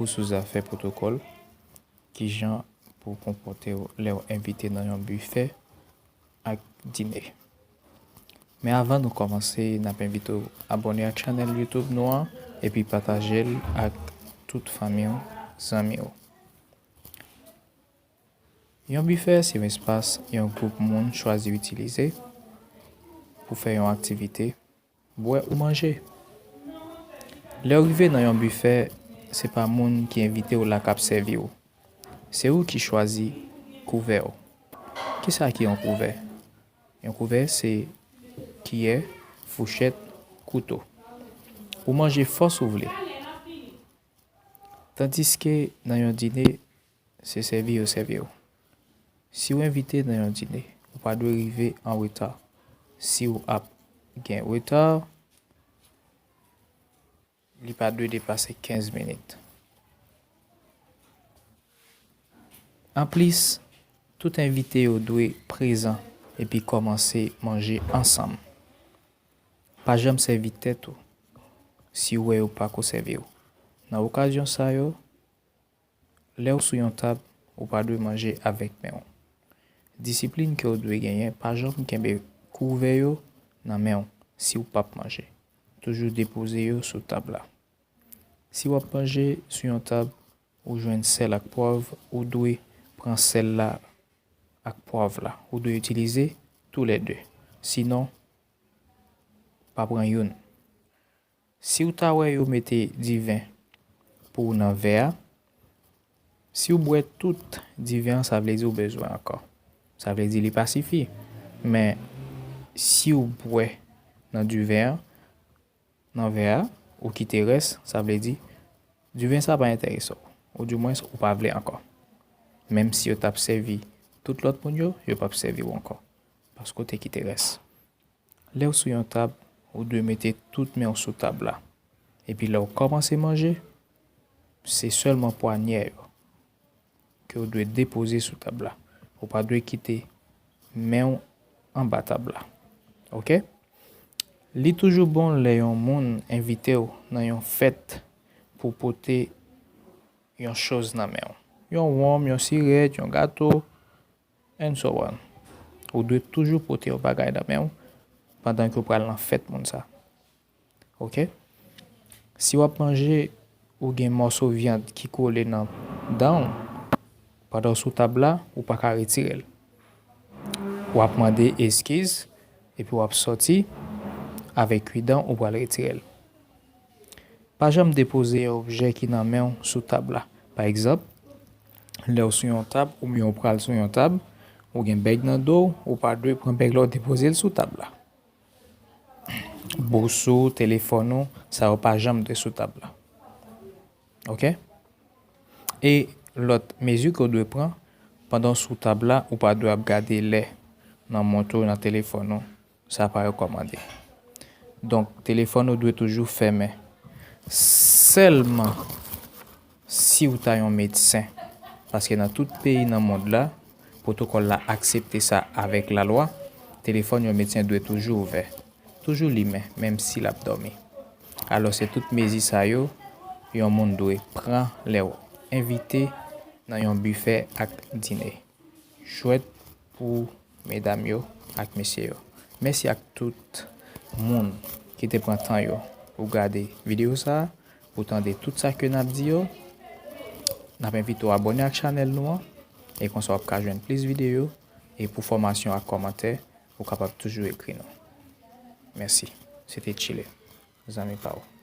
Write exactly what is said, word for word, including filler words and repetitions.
Ou sou zafè pwotokòl, kijan pou w konpòte w lè w envite nan yon bifè ak dine. Men avan nou kòmanse, n ap envite w abòne ak chanèl YouTube nou an epi pataje l ak tout fanmi w, zanmi w. Yon bifè se yon espas yon gwoup moun chwazi itilize pou fè yon aktivite, bwè ou manje. Lè w rive nan yon bifè, se pa moun ki envite w la k ap sèvi w. Se ou ki chwazi kouvè w. Kisa ki yon kouvè? Yon kouvè se kiyè, fouchèt, kouto. Ou manje fòs ou vle. Tandiske nan yon dine, se sèvi yo sèvi w. Si w envite nan yon dine, ou pa dwe rive an reta. Si w ap gen reta, li pa dwe depase kenz minit. Anplis, tout envite yo dwe prezan epi kòmanse manje ansanm. Pa janm sèvi tèt ou si w wè yo pako sèvi w. Nan okazyon sa yo, lè w sou yon tab, ou pa dwe manje avèk men w. Disiplin ke w dwe genyen, pa janm kenbe kouvè yo nan men w si w p ap manje. Toujou depoze yo sou tab la. Si w ap manje sou yon tab, ou jwenn sèl ak pwav, ou dwe pran sèl la ak pwav la. Ou dwe itilize toulède. Sinon, pa pran youn. Si w ta wè yo mete diven pou w nan vè a, si w bwè tout diven an, sa vle di w bezwen ankò. Sa vle di li pa sifi. Men, si w bwè nan diven an, nan vè a, ou kite rès, sa vle di diven sa pa enterese w. Oudimwens, ou pa vle ankò. Menm si yo t ap sèvi tout lòt moun yo, yo p ap sèvi w ankò. Paske w te kite rès. Lè w sou yon tab, ou dwe mete tout men w sou tab la. Epi lè w kòmanse manje, se sèlman pwanyè yo ke w dwe depoze sou tab la. Ou pa dwe kite men w anba tab la. Oke? Li toujou bon lè yon moun envite w nan yon fèt pou pote yon choz nan men w. Yon wonm, yon sirèt, yon gato, and so on. Ou dwe toujou pote yon bagay nan men w pandan ke w pral nan fèt moun sa. Oke? Si w ap manje, ou gen mòso vyann ki kole nan dan w, pandan w sou tab la, ou pa ka retire l. W ap mande eskiz, epi w ap sòti avèk kwi dan ou pral retire l. Pa janm depoze yon objè ki nan men w sou tab la. Pa egzanp, lè w sou yon tab oubyen w pral sou yon tab, ou gen bèg nan do w, ou pa dwe pran bèg la w depoze l sou tab la. Bous ou, telefòn ou, sa yo pa janm dwe sou tab la. Oke? E lòt mezi ke w dwe pran, pandan w sou tab la, ou pa dwe ap gade lè nan mont ou, nan telefòn ou. Sa pa rekòmande. Donk, telefòn ou dwe toujou fèmen. Sèlman si w ta yon medsen. Paske nan tout peyi nan mond la, pwotokòl la aksepte sa avèk lalwa, telefòn yon medsen dwe toujou ouvè. Toujou limen, menm si l ap dòmi. Alò, se tout mezi sa yo yon moun dwe pran lè w envite nan yon bifè ak dine. Jwèt pou medam yo ak mesye yo. Mèsi ak tout moun ki te pran tan yo pou gade videyo sa a, pou tande tout sa ke n ap di yo. N ap envite w abòne ak chanèl nou an, e konsa w ap ka jwenn plis videyo, e pou fòmasyon ak kòmantè, ou kapab toujou ekri nou. Mèsi. Se te Chile, zanmi pa w.